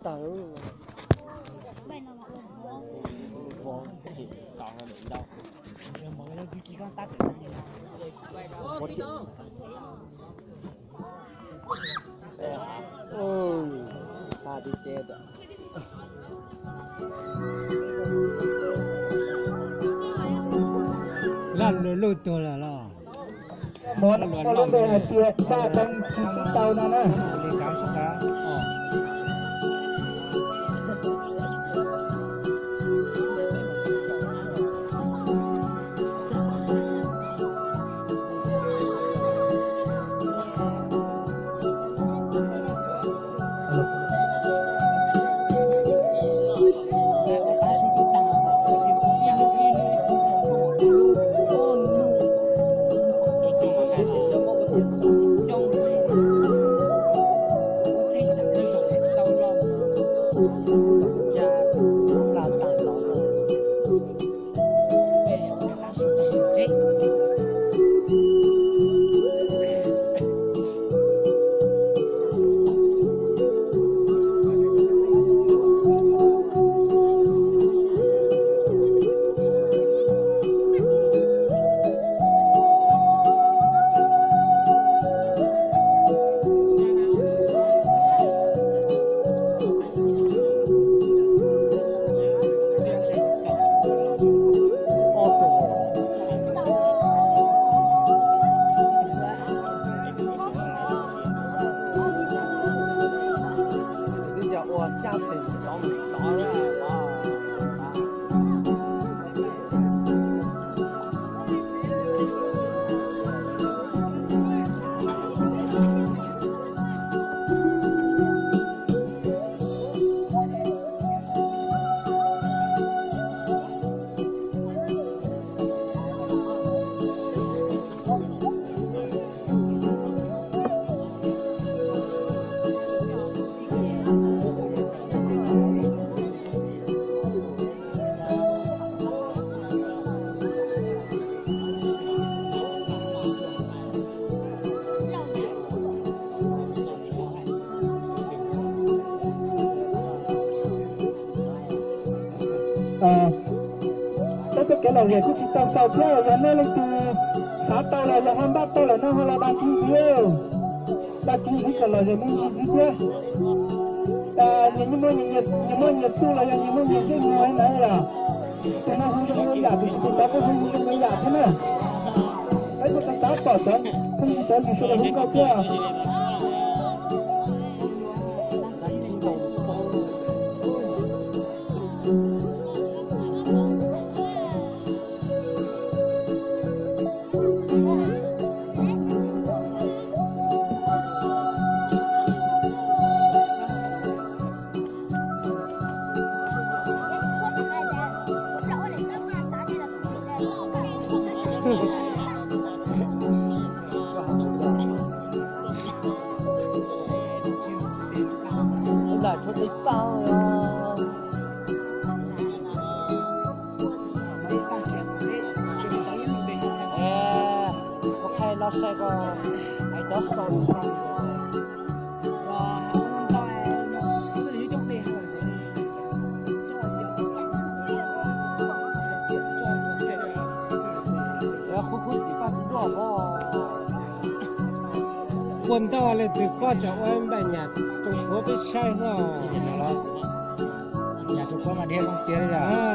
Laj lug lug tuag lawm los. Muab lub npe hais tias Daj Deev tsis tau no na. Peb txoj kev lom zem kuj tsis tau xaus thiab, yog nej leej twg xav tau los yog ho npaj tau lawm no ho los dag kiv ntxiv, dag kiv ntxiv kom lom zem me ntsis ntxiv thiab. Nyias muaj nyias txuj los yog nyias muaj nyias ntsej muag na yom. Tus no hu zoo ua yam, tus tod kuj hu zoo ua yam thiab na. Peb kuj xav pom cov phooj ywg cov yus sawv daws hu nkauj thiab. Lam tshuav tis paub os. Ua qhaib los saib ko, hais cov sau. Ua ntau leej twg koj tseem ua npaum nyam tsoom puav peb saib no. Nyam tsoom puav mas dhia zoo tiag li os.